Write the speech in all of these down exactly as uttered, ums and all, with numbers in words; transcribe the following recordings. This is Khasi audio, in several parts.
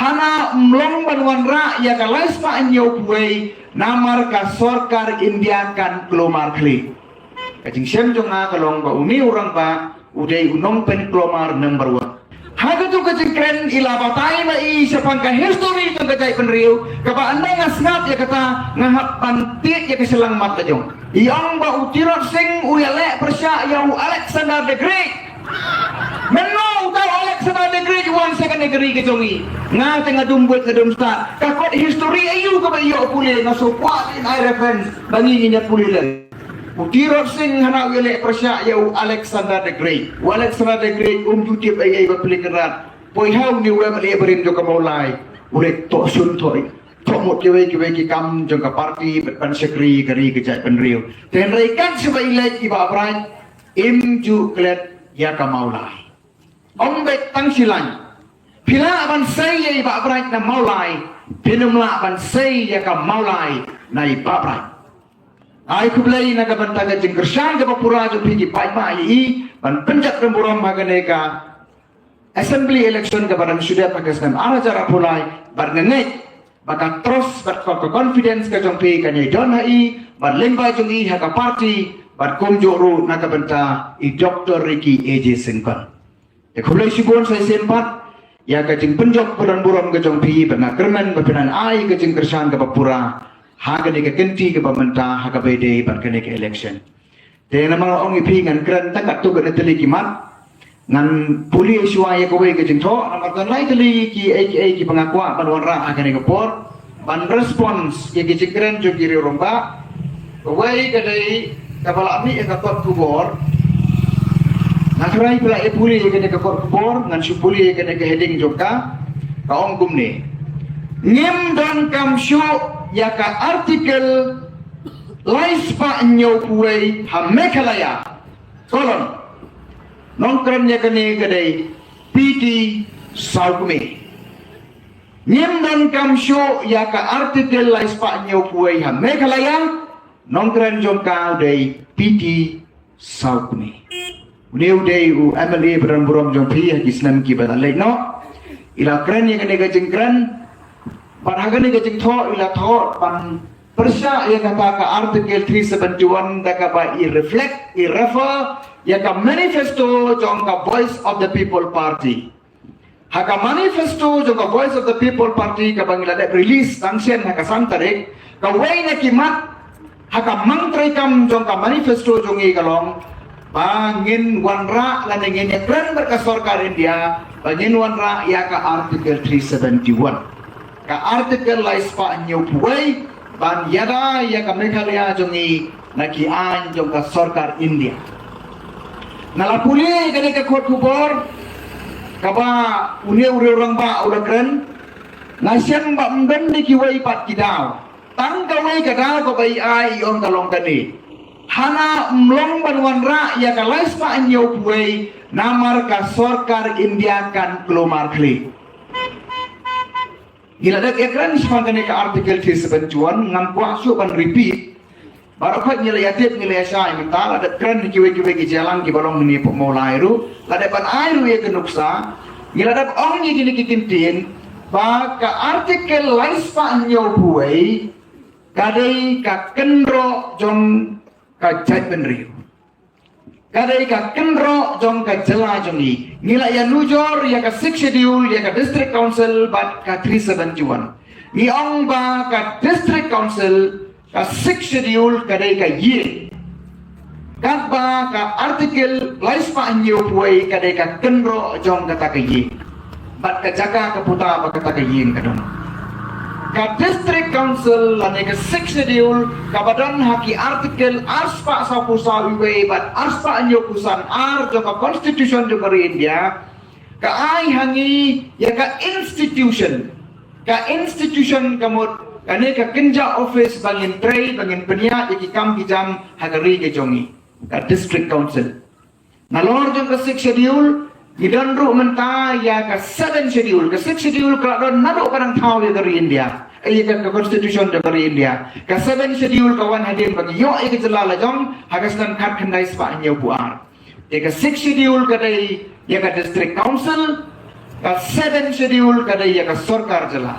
Hana ym long ban wanrah ïa ka lai spah hynñiew phew wei namar ka sorkar India kan kulmar khlieh. Ka jingshem jong nga ka long ba une u rangbah u dei u nongpynkulmar number one. Ha katu ka jingkren i la batai ma i shaphang ka history jong ka jaitbynriew, kaba ynda nga sngap ïa kata nga hap ban tied ïa ka shyllangmat la jong. I ong ba u Tirot Sing u ïaleh pyrshah ïa u Alexander the Great. Mynno uta u Alexander the Great u wan sha kane ka ri ka jong i? Nga te nga dum buit nga dum stad. Ka kot history aïu kaba ïoh pule, nga shu kwah ban ai reference ba ngi ngin ïa pule leh. U Tirot Sing hana u ïaleh pyrshah ïa u Alexander the Great. U Alexander the Great um ju tip ei ei ba plie kynrad. Poi ha une u MLA barim jong ka Mawlai. U leh tohsun toh. Toh mut kiwei kiwei ki kam jong ka party bad ban shakri ka ri ka jaitbynriew. Te hynrei kat shaba i leit i Bah Bright, im ju klet ïa ka Mawlai. Ong beit tang shi lain. Phi lah ban sei ïa i Bah Bright na Mawlai, phin ym lah ban sei ïa ka Mawlai na i Bah Bright. Ai khublei na ka bynta ka jingkyrshan kaba pura jong phi ki paidbah ïa i ban pynjot ka burom ha kane ka assembly election kaba dang shu dep ha ka snem ar hajar arphew lai, bad nga ngeit ba ka trust bad ka confidence ka jong phi kan ïa don ha i bad lyngba jong i ha ka party bad kumjuh ruh na ka bynta i Doctor Ricky A J Syngkon. Te khublei shibun sa shisien pat ïa ka jingpynjot ka burom ka jong phi, bad nga kyrmen ba phin nang ai ka jingkyrshan kaba pura ha kane ka kynti kaba mynta ha kaba ïadei bad kane ka election. Te namar ong ïa phi ngan kren tang katto katne tylli ki mat, ngan pule shuwa ïa kawei ka jingthoh namar don lai tylli ki ei ki ei kiba nga kwah ban wanrah ha kane ka por ban response ïa ki jingkren jong ki riew rangbah. Kawei ka dei kaba la mih ïa ka kot khubor. Nga tharai phi la ïa pule ïa kane ka kot khubor, ngan shu pule ïa kane ka heading jong ka. Ka ong kumne: Ngim donkam shuh ïa ka Article lai spah hynñiew phew wei ha Meghalaya. Colon. Nongkren ïa kane ka dei P T Sawkmie. Ngim donkam shuh ïa ka Article lai spah hynñiew phew wei ha Meghalaya. Nongkren jong ka u dei P T Sawkmie. Une u dei u MLA ba don burom jong phi ha ki snem kiba la leit noh. I la kren ïa kane ka jingkren bad ha kane ka jingthoh i la thoh ban pyrshah ïa kata ka Article three seventy-one da kaba i reflect, i refer ïa ka manifesto jong ka Voice of the People Party. Ha ka manifesto jong ka Voice of the People Party kaba ngi la dep release tang shen ha ka san tarik, kawei na ki mat ha ka mang treikam jong ka manifesto jong ngi ka long ba ngin wanrah lane ngin ïakren bad ka sorkar India ba ngin wanrah ïa ka Article three seventy-one. Ka Article lai spah hynñiew phew wei ban ïada ïa ka Meghalaya jong ngi na ki aiñ jong ka sorkar India. Nga la pule kane ka kot khubor kaba une u riew rangbah u la kren, nga shem ba ym don de kiwei pat ki daw. Tang kawei ka daw kaba i ai i ong ka long kane: Hana ym long ban wanrah ïa ka lai spah hynñiew phew wei namar ka sorkar India kan kulmar khlieh. Ngi la dep ïakren shaphang kane ka Article three seventy-one, ngam kwah shuh ban repeat. Baroh khoit ngi la ïatip, ngi la ïashai mynta, la dep kren kiwei kiwei ki jingïalang kiba long hangne hapoh Mawlai ruh, la dep ban ai ruh ïa ka nuksa. Ngi la dep ong ïa kine ki kyntien ba ka Article lai spah hynñiew phew wei ka dei ka kynroh jong ka jaitbynriew. Ka dei ka kynroh jong ka jylla jong ngi. Ngi la ïanujor ïa ka Sixth Schedule, ïa ka District Council bad ka three seventy-one. Ngi ong ba ka District Council, ka Sixth Schedule ka dei ka ïing. Katba ka Article lai spah hynñiew phew wei ka dei ka kynroh jong kata ka ïing. Bad ka jaka ka puta ba kata ka ïing ka don. Ka District Council lane ka Sixth Schedule kaba don ha ki Article ar spah saw phew saw uwei bad ar spah hynñiew phew san ar jong ka Constitution jong ka ri India, ka ai ha ngi ïa ka institution. Ka institution ka mut kane ka kynja office ba ngin trei, ba ngin pynïaid ïa ki kam ki jam ha ka ri ka jong ngi, ka District Council. Nalor jong ka Sixth Schedule, ngi don ruh mynta ïa ka Seventh Schedule. Ka Sixth Schedule ka la don naduh ba dang thaw ïa ka ri India, eh, ïa ka, ka Constitution jong ka ri India. Ka Seventh Schedule ka wan hadien ba ngi ïoh ïa ka jylla la jong ha ka snem khatkhyndai spah hynñiew phew ar. Te ka Sixth Schedule ka dei ïa ka District Council, Ka seven schedule ka dei ïa ka sorkar jylla.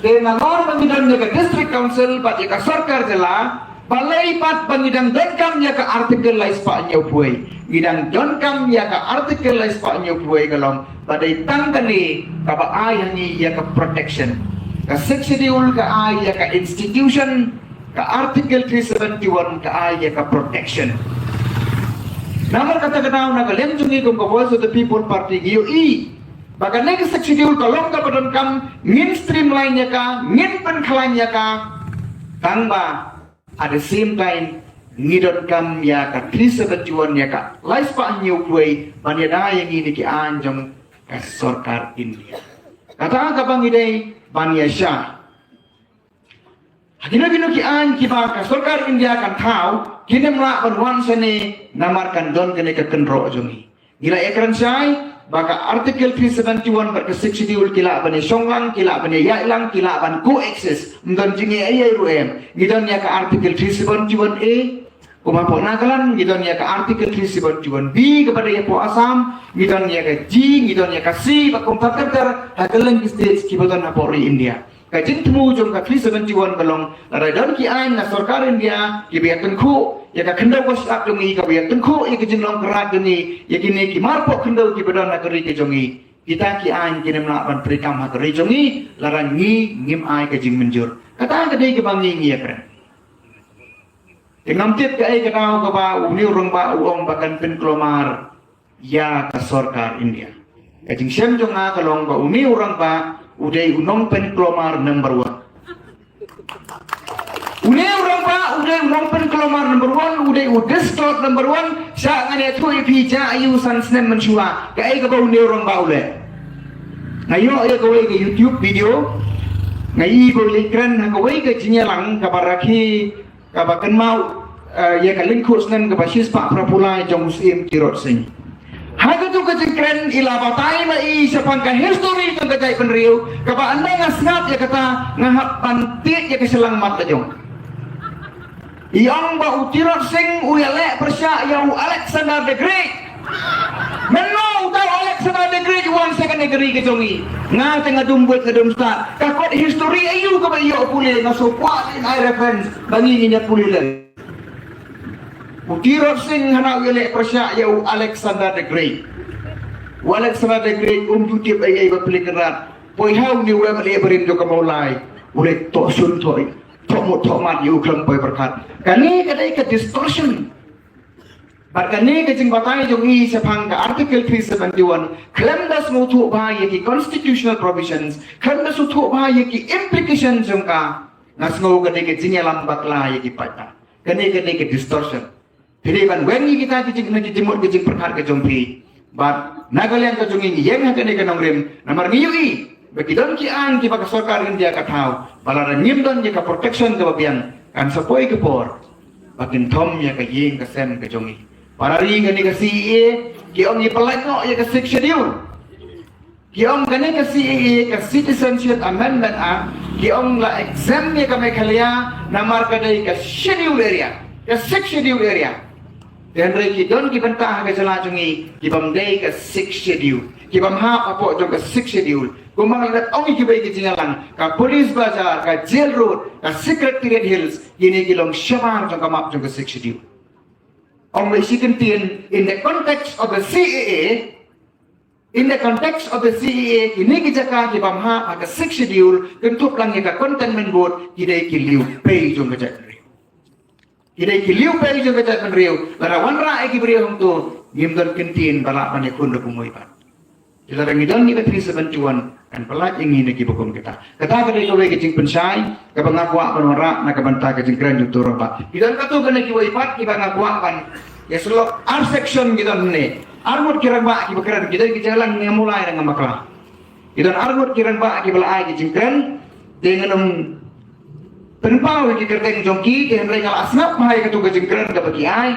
Te nalor ba ngi don ïa ka district council bad ïa ka sorkar jylla, balei pat ba ngi dang donkam ïa ka article lai spah hynñiew phew wei? Ngi dang donkam ïa ka article lai spah hynñiew phew wei ka long ba dei tang kane kaba ai ha ngi ïa ka protection. Ka sixth schedule ka ai ïa ka institution, ka article three seventy-one ka ai ïa ka protection. Namar kata ka daw na ka liang jong ngi kum ka Voice of the People Party ngi ïohi ba kane ka sixth schedule ka long kaba donkam, ngin streamline ïa ka, ngin pynkhlaiñ ïa ka. Tangba at the same time ngi donkam ïa ka three seventy-one, ïa ka lai spah hynñiew phew wei ban ïada ïa ngi na ki aiñ jong ka sorkar India. Kata kaba ngi dei ban ïa sha ha kino kino ki aiñ kiba ka sorkar India kan thaw, kin ym lah ban wan shane namar kan don kane ka kynroh jong ngi. Ngi la ïakren shai ba ka article three seventy-one bad ka sixth schedule ki lah ban ïa shong lang, ki lah ban ïa ïaid lang, ki lah ban coexist. Ym don jingïaid ei ei ruh em. Ngi don ïa ka article three seventy-one A, kum hapoh Nagaland, ngi don ïa ka article three seventy-one B kaba dei hapoh Assam, ngi don ïa ka G, ngi don ïa ka C, bad kumta ter ter ha kylleng ki states kiba don hapoh ri India. Ka jingthmu jong ka three seventy-one ka long, lada don ki aiñ na sorkar India kiba ïa tyngkhuh ïa ka khyndew ka shyiap jong ngi, kaba ïa tyngkhuh ïa ka jinglong kyrhai jong ngi, ïa kine ki marpoh khyndew kiba don ha ka ri ka jong ngi, kita ki aiñ kin ym lah ban treikam ha ka ri jong ngi lada ngi ngim ai ka jingmynjur. Kata ka dei kaba ngi ngi ïakren. Te ngam tip kaei ka daw kaba une u rangbah u ong ba kan pynkulmar ïa ka sorkar India. Ka jingshem jong nga ka long ba une u rangbah u dei u nongpynkulmar number one. Une u rangbah u dei u nongpynkulmar number one, u dei u distort number one. Sha ngan ïathuh ïa phi, jia aïu san snem mynshuwa, kaei kaba une u rangbah u leh. Nga ïoh ïa kawei ka YouTube video, nga ïohi ba u leit kren ha kawei ka jingïalang kaba rakhe, kaba kynmaw, eh, ïa ka lyngkhuh snem kaba shispah phra phew lai jong u Syiem Tirot Sing. Ha katu ka jingkren i la batai ma i shaphang ka history jong ka jaitbynriew, kaba ynda nga sngap ïa kata nga hap ban tied ïa ka shyllangmat la jong. I ong ba u Tirot Sing u ïaleh pyrshah ïa u Alexander the Great. Mynno uta u Alexander the Great u wan sha kane ka ri ka jong ngi? Nga te nga dum buit nga dum stad. Ka kot history aïu kaba ïoh pule, nga shu kwah leh ai reference ba ngi ngin ïa pule leh. U Tirot Sing hana u ïaleh pyrshah ïa u Alexander the Great. U Alexander the Great um ju tip ei ei ba plie kynrad. Poi ha une u M L A barim jong ka Mawlai, u leh thoh shun thoh, thoh mut thoh mat ïa u khlem poi pyrkhat. Kane ka dei ka distortion. Bad kane ka jingbatai jong i shaphang ka Article three seventy-one, khlem da sngewthuh bha ïa ki constitutional provisions, khlem da sngewthuh bha ïa ki implications jong ka, nga sngew ka dei ka jingïalam bakla ïa ki paidbah. Kane ka dei ka distortion. Phi dei ban weng ïa kita ki jing, ki jingmut ki jingpyrkhat ka jong phi. Bad na ka liang ka jong ngi ngi ïeng ha kane ka nongrim namar ngi ïohi ba ki don ki aiñ kiba ka sorkar India ka thaw, ba lada ngim don ïa ka protection kaba biang kan sa poi ka por ba kin thom ïa ka ïing ka sem ka jong ngi. Para ri, kane ka C A A ki ong ngi pyllait noh ïa ka Sixth Schedule. Ki ong kane ka C A A, ka Citizenship Amendment Act, ki ong la exempt ïa ka Meghalaya namar ka dei ka schedule area, ka sixth schedule area. Te hynrei ki don ki bynta ha ka jylla jong ngi ki bym dei ka sixth schedule, ki bym hap hapoh jong ka sixth schedule. Kumba nga la ong ïa kiwei ki jingïalang, ka Police Bazar, ka Jail Road, ka Secretariat Hills, kine ki long shabar jong ka map jong ka sixth schedule. Ong lei shi kyntien, in the context of the C A A, in the context of the C A A, kine ki jaka ki bym hap ha ka sixth schedule, kynthup lang ïa ka cantonment board, ki dei ki liu pei jong ka jaitbynriew. Ki dei ki liu pei jong ka jaitbynriew. Lada wanrah ïa ki briew hangto, ngim don kyntien ba lah ban ïakhun da kumwei pat. Lada ngi don ïa ka three seventy-one, kan pyllait ïa ngi na kiba kum kita. Kata ka dei kawei ka jingpynshai kaba nga kwah ban wanrah na ka bynta ka jingkren jong uto u rangbah. Ki don katto katne kiwei pat kiba nga kwah ban ïa sylok. Ar section ki don hangne. Ar ngut ki rangbah kiba kren, ki don ki jingïalang, nga Mawlai, nga Bakla. Ki don ar ngut ki rangbah kiba la ai ki jingkren. Te ngan ym pynpaw ïa ki kyrteng jong ki, te hynrei nga la sngap bha ïa katu ka jingkren kaba ki ai.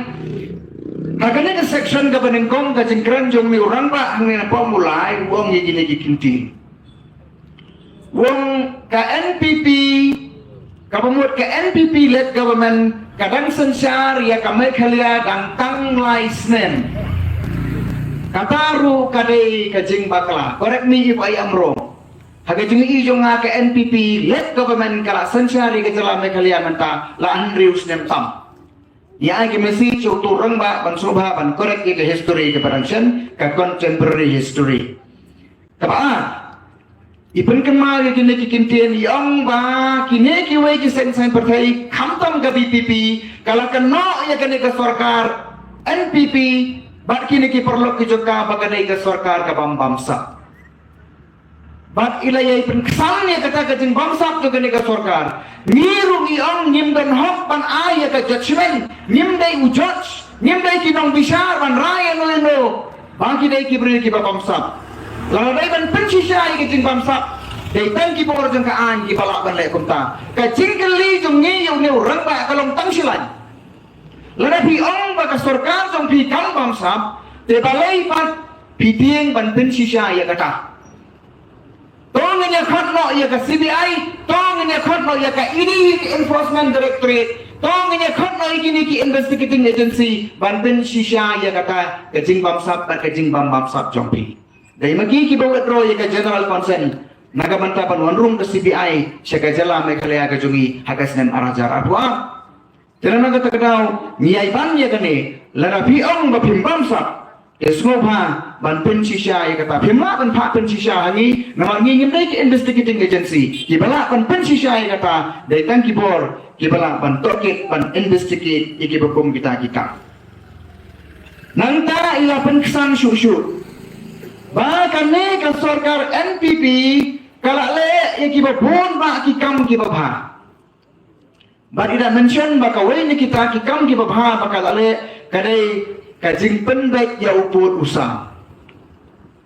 Ha kane ka section kaba nyngkong, ka jingkren jong une u rangbah hangne napoh Mawlai, u ong ïa kine ki kyntien. U ong ka N P P, kaba mut ka N P P led government ka dang synshar ïa ka Meghalaya dang tang lai snem. Kata ruh ka dei ka jingbakla. Correct me if I am wrong. Ha ka jingïohi jong nga, ka N P P led government ka la synshar ïa ka jylla Meghalaya mynta la hynriew snem tam. Ïa ai ka message sha uto u rangbah ban sngewbha ban correct ïa ka history kaba dang shen, ka contemporary history. Kaba ar, i pynkynmaw ïa kine ki kyntien, i ong ba kine kiwei ki seng saiñ pyrthei, khamtam ka V P P, ka la kynnoh ïa kane ka sorkar N P P bad kine ki paralok ki jong ka ba ka dei ka sorkar ka bam bamsap. Bad i la ïai pynksan ïa kata ka jingbamsap jong kane ka sorkar. Ngi ruh ngi ong ngim don hok ban ai ïa ka judgment, ngim dei u judge, ngim dei ki nongbishar ban rai ïa no ïa no ba ki dei ki briew kiba bamsap. Lada dei ban pynshisha ïa ka jingbamsap, dei tang ki bor jong ka aiñ kiba lah ban leh kumta. Ka jingkylli jong ngi ïa une u rangbah ka long tang shilaiñ. Lada phi ong ba ka sorkar jong phi kam bamsap, te balei pat phi tieng ban pynshisha ïa kata? To ngin ïa khot noh ïa ka C B I, to ngin ïa khot noh ïa ka E D, Enforcement Directorate, to ngin ïa khot noh ïa kine ki investigating agency ban pynshisha ïa kata ka jingbamsap bad ka jingbam bamsap jong phi. Dei ma ki kiba withdraw ïa ka general consent na ka bynta ban wanrung ka C B I sha ka jylla Meghalaya ka jong ngi ha ka snem ar hajar arphew ar. Te na kata ka daw ngi ïai ban ïa kane, lada phi ong ba phim bamsap, te sngewbha ban pynshisha ïa kata. Phim lah ban phah pynshisha ha ngi, namar ngi ngim dei ki investigating agency. Kiba lah ban pynshisha ïa kata dei tang ki bor kiba lah ban tohkit, ban investigate ïa kiba kum kita ki kam. Nangta i la pynksan shuh shuh ba kane ka sorkar N P P ka la leh ïa kiba bun bah ki kam kiba bha. Bad i da mention ba kawei na kita ki kam kiba bha ba ka la leh ka dei ka jingpynbeit ïa u pud u sam.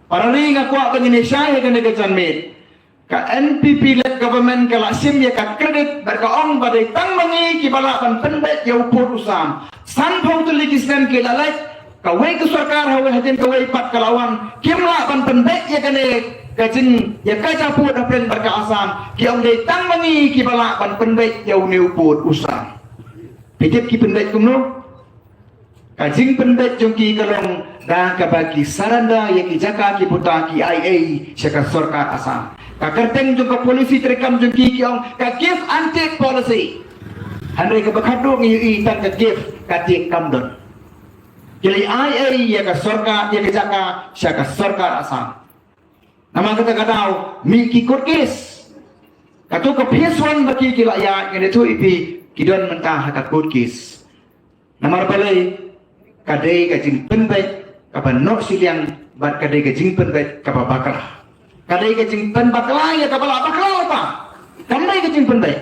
Para ri, nga kwah ba ngin ïa shai ha kane ka janmiet. Ka N P P led government ka la shim ïa ka credit bad ka ong ba dei tang ma ngi kiba lah ban pynbeit ïa u pud u sam. Sanphew tylli ki snem ki la leit, kawei ka sorkar hawei hadien kawei pat ka la wan, kim lah ban pynbeit ïa kane ka jing, ïa ka jingpud hapdeng bad ka Assam. Ki ong dei tang ma ngi kiba lah ban pynbeit ïa une u pud u sam. Phi tip ki pynbeit kumno? Ka jingpynbeit jong ki ka long da kaba ki surrender ïa ki jaka ki buta, ki ai ei sha ka sorkar Assam. Ka kyrteng jong ka policy treikam jong ki, ki ong ka give and take policy. Hynrei kaba khadduh ngi ïohi tang ka give, ka take kam don. Ki la ai ei ïa ka sorkar, ïa ka jaka sha ka sorkar Assam. Namar kata ka daw mih ki court case. Kato ka phase one ba ki ki la ïaid, ngan ïathuh ïa phi, ki don mynta ha ka court case. Namar balei? Ka dei ka jingpynbeit kaba noh shiliang bad ka dei ka jingpynbeit kaba bakla. Ka dei ka jingpynbakla ïa kaba la bakla lypa. Kam dei ka jingpynbeit.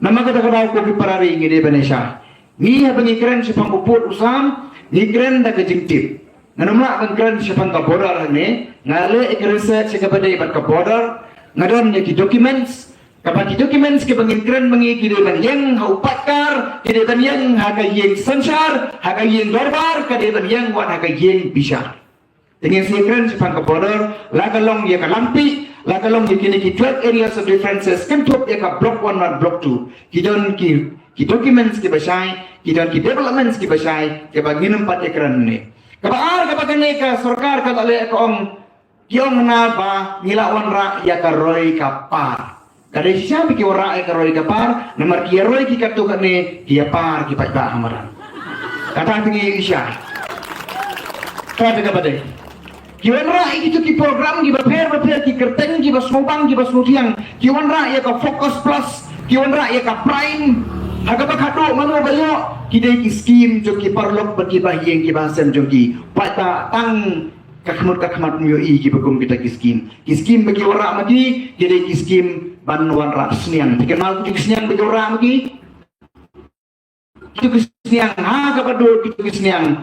Namar kata ka daw ko ki para ri, ngi dei ban ïa shai. Ngi haba ngi kren shaphang u pud u sam, ngi kren da ka jingtip. Ngan ym lah ban kren shaphang ka border hangne, nga leh ïa ka research ïa kaba dei bad ka border, nga don ïa ki documents, kaba ki documents kiba ngin kren ma ngi ki dei ban ïeng ha u paidbah, ki dei ban ïeng ha ka ïing synshar, ha ka ïing dorbar, ka dei ban ïeng wat ha ka ïing bishar. Te ngin sa ïa kren shaphang ka border, la ka long ïa ka Langpih, la ka long ïa kine ki twelve areas of differences, kynthup ïa ka block one bad block two. Ki don ki, ki documents kiba shai, ki don ki developments kiba shai, kiba ngin ym pat ïa kren ne. Kaba ar, kaba kane ka sorkar ka la leh ka ong, ki ong na ba ngi la wanrah ïa ka roi ka par. Ka dei shisha ba ki wanrah ïa ka roi ka par, namar ki ïa roi ki katto katne ki ïa par ki paidbah ha madan. Kata te ngi ïa shisha. Kata kaba dei. Ki wanrah ïa kito ki program kiba pher bapher, ki kyrteng kiba sngewbang kiba sngewthiang, ki wanrah ïa ka Focus Plus, ki wanrah ïa ka Prime. Ha kaba khadduh mano ba ïoh, ki dei ki skim jong ki paralok bad ki bahaïing ki bahasem jong ki. Paidbah tang ka khmut ka khmat ym ïohi kiba kum kita ki skim. Ki skim ba ki wanrah ma ki, ki dei ki skim ban wanrah sniang. Phi kynmaw kito ki sniang ba ki wanrah ma ki? Kito ki sniang, ha kaba dud kito ki sniang.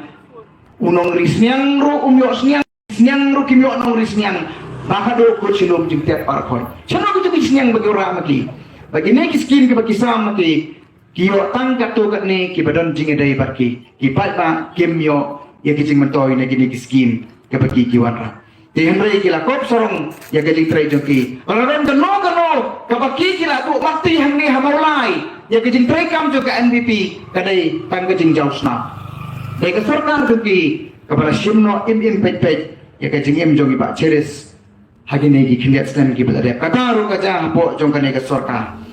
U nongri sniang ruh um ïoh sniang, sniang ruh kim ïoh nongri sniang. Ba ka dud kut shi lum jingtep para khoi. Shano kito ki sniang ba ki wanrah ma ki? Ba kine ki skim kiba ki sam ma ki, ki ïoh tang katto katne kiba don jingïadei bad ki. Ki paidbah kim ïoh ïa ki jingmyntoi na kine ki skim kiba ki ki wanrah. Te hynrei ki la kop sarong ïa ka jingtrei jong ki. Lada don kano kano kaba ki ki la duh mati hangne ha Mawlai ïa ka jingtrei kam jong ka N P P, ka dei tang ka jingjaw snam. Dei ka sorkar jong ki kaba la shim noh im im peit peit ïa ka jingim jong i Bah Cherish ha kine ki khyndiat snem kiba la dep. Kata ruh ka jia hapoh jong kane ka sorkar.